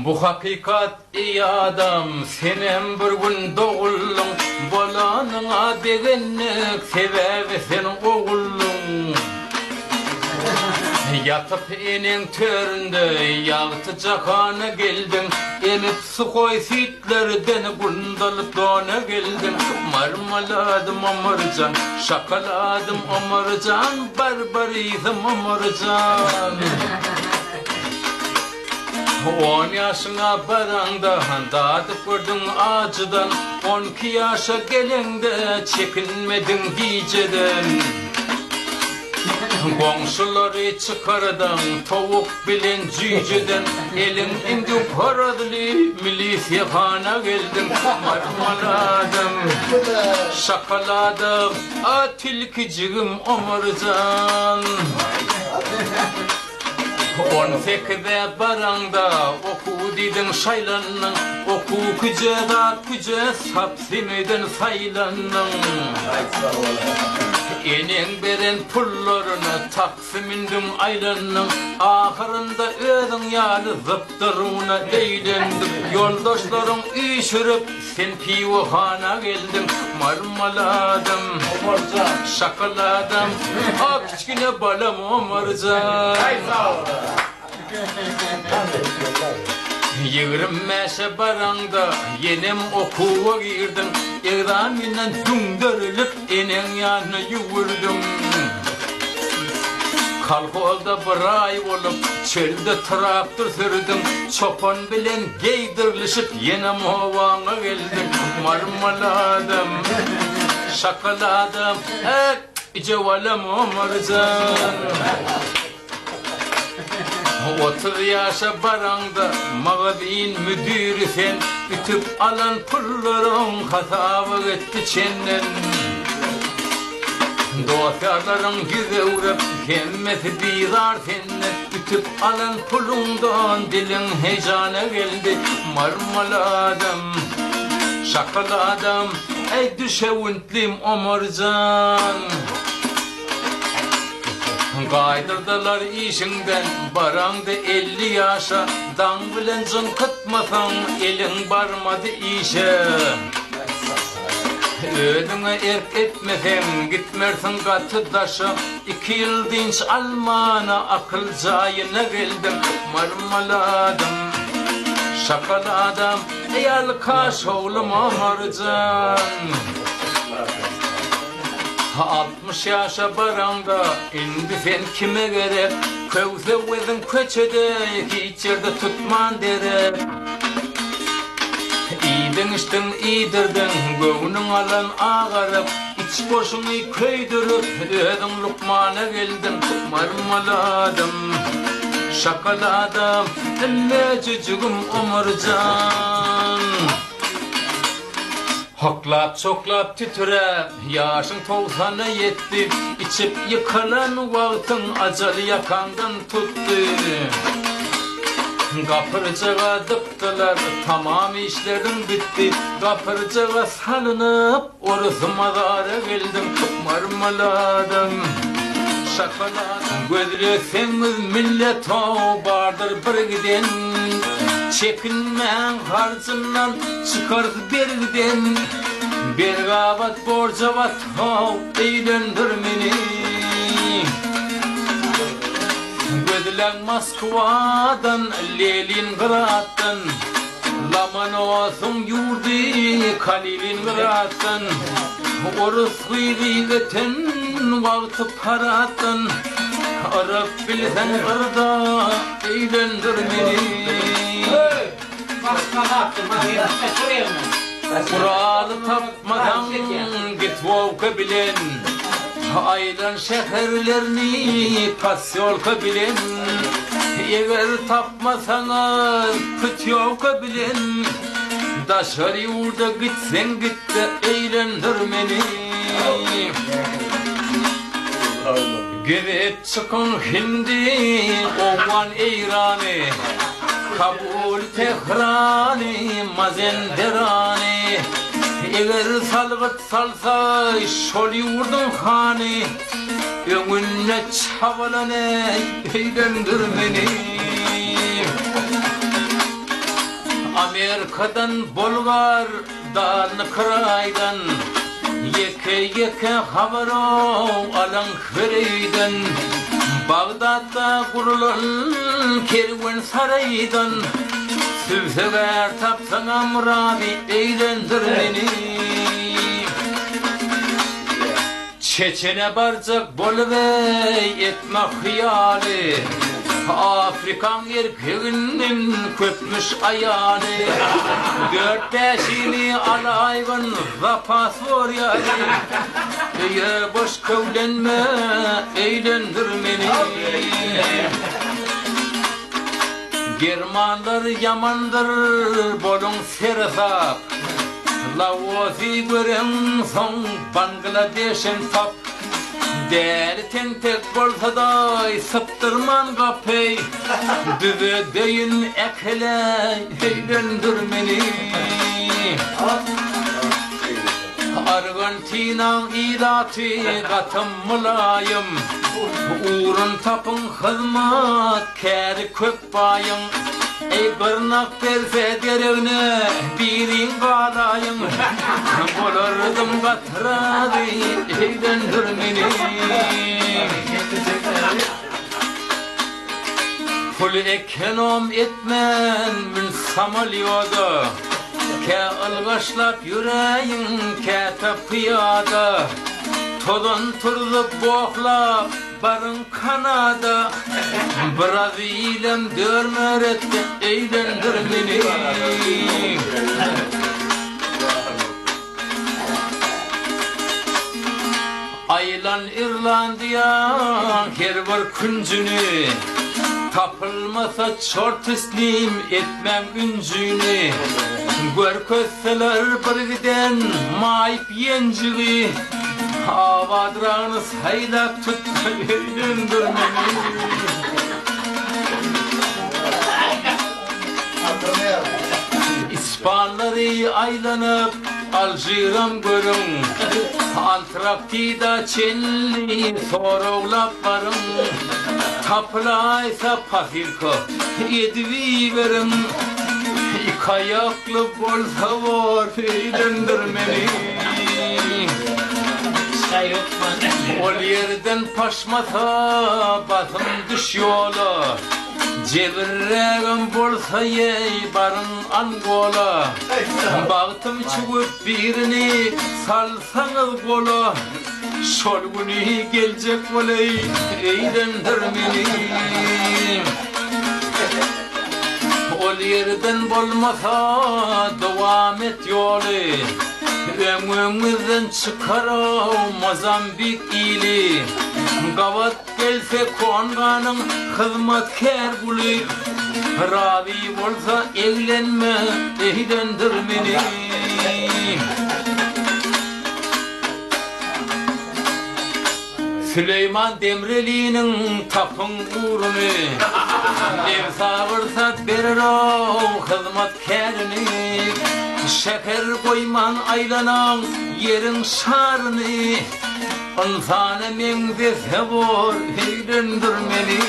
Bu hakykat eý adam senem bir gün doguldyň bolanyňa begendik sebäbi sen oguldyň. Ýatyp eneň töründe ýagty jahana geldiň emip suhoý süýtlerden gundalyp dona geldiň marmaladym Omarjan şokoladym Omarjan barbarisym Omarjan. On ýaşyňa baraňda dadyp gördüň ajydan, On iki ýaşa geleňde çekinmediň gijeden. Goňşulary çykardyň towuk bilen jüýjeden, Eliň indi horazly milisiýahana geldiň. Marmaladym, şokoladym, a tilkijigim Omarjan. On sekize baraňda okuw diýdiň şaýlandyň, Okuw küje zat küje sap semeden saýlandyň. Eneň beren pullaryna taksi mündüň aýlandyň, Ahyrynda özüň ýaly zypdyruna öýlendiň. Ýoldaşlaryň üýşürip sen piwohana geldiň, Marmaladym, şokoladym, a kiçgine balam Omarjan. 25-e baraňda ýenem okuwa girdiň, Ekzamenden düňderilip eneň ýanyna ýüwürdiň. Kolhozda bir aý bolup, çölde traktor sürdüň, Çopan bilen geýdirilişip ýenem obaňa geldiň. Marmaladam, şokoladam, äk, ijewalam Omarjan. 30 ýaşa baraňda magazin müdiri sen, Ütüp alan pullaryň hasaba gitdi çenden. Dost-ýarlaryň ýüz öwrüp, hemmesi bizar senden, Ütüp alan puluňdan diliň heýjana geldi. Marmaladam, şokoladam, äý düşewüntlim Omarjan. Gaýdyrdylar işiňden, baraňda 50 ýaşa, Daň bilen jyňkytmasaň, eliň barmady işe. Özüňe erk etmeseň, gitmersiň gaty daşa, Iki ýyl dynç almana akyl jaýyna geldim, Marmaladym, şokoladam, eý alkaş oglum Omarjan. 60 ýaşa baraňda indi sen kime gerek, Köwse weziň köçede hiç ýerde tutman derek. Iýdiň-içdiň, iýdirdiň, göwnüň alan agaryp, Iç goşuňy köýdürip, özüň lukmana geldiň. Marmaladym, şokoladym, möjejigim Omarjan. Hoklap-çoklap titräp, ýaşyň togsana ýetdi, Içip ýykylan wagtyň ajal ýakaňdan tutdy. Gapyrjaga dykdylar, tamam işleriň bitdi, Gapyrjaga salynyp, orus mazara geldiň. Marmaladam, şokoladam gözleseňiz millet-ow bardyr bir giden, Çekinmäň harjyndan çykarys bergiden, Bergabat borja bat-how öýlendir meni. Gözläň Moskwadan, Leningraddan, Lomonosoň ýurdy Kaliningraddan, Orus gyzy öten wagty paraddan, Yryp bilseň yrda öýlendir meni. Guraly tapmasaň git Wowka bilen, Aýlan şäherlerini posýolka bilen, Eger tapmasaňyz putýowka bilen, Daşary ýurda gitseň git-de öýlendir meni. Gezip çykyň Hindi, Owgan, Eýrany, Kabul, Tehrany, Mazenderany. Eger salgyt salsa şol ýurduň hany, Öňünde çabalany öýlendir meni. Amerikadan, Bolgar, Dalny kraýdan, Ýeke-ýeke habar-ow alaň her öýden. Bagdatda gurulan kerwensaraýdan, Sübsegär tapsaňam razy eýlendir meni. Çeçene barjak bolup-eý etme hyýaly, Afrikaň erkeginden köpmüş aýaly. Dört-bäşini alaýgyn zapas bor ýaly, Öýe boş köwlenme, öýlendir meni. Germanlar ýamandyr, boluň seresap. Laosy göreňsoň Bangladeşem tap. Däli tentek bolsadaý sypdyrman gapy. Düzedeýin äkeleý öýlendir meni. Argentinaň ilaty gatam mylaýym. Ugrun tapyň hyzmat käri köp baýyň. Eý gyrnak berse deregne biriň galaýyň. Bolardym gaty razy öýlendir meni. Pul ekonom etmän mün samolýoda, Kä ylgaşlap ýöräýiň, käte pyýada. Tozan turzup gohlap baryň Kanada, Biraz ilem dörmer etdi öýlendir meni. Aýlan Irlandiýaň her bir künjüni, Tapylmasa çor teslim etmäň ünjüni. Görkezseler bir giden maýyp ýenjigi, Abadragyny saýlap tutma öýlendir meni. Ispanlary aýlanyp Alžiram görüň, Antraktida çenli soraglap baryň, Tapylaýsa posylka edibiberiň, Iki aýakly bolsa bor öýlendir meni. Ol ýerden paşmasa basym düş ýola. Jebirrägem bolsa ýeý baryň Angola. Bagtym çüwüp birini salsaňyz gola. Şol güni geljek boleý eýlendir meni. Ol ýerden bolmasa dowam et ýoly. Öňüňizden çykarow Mozambik ili. Gabat Gelse Konganyň hyzmatkär guly, Razy bolsa eglenme, eglendir meni. Süleýman Demreliniň tapyň ugruny, Nebsi agyrsa berer-ow hyzmatkärini. Şäher goýman aýlanaň ýeriň şaryny. Ynsana meňzese bor, öýlendir meni.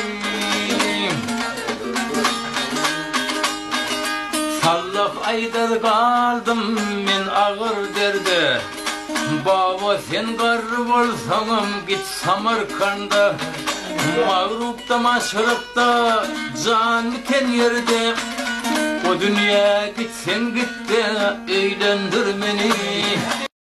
Sallah aýdar galdym men agyr derde. Baba sen garry bolsaňam git Samarkanda. Magrupda maşrykda jan biten ýerde. O dünýä gitseň gitde öýlendir meni.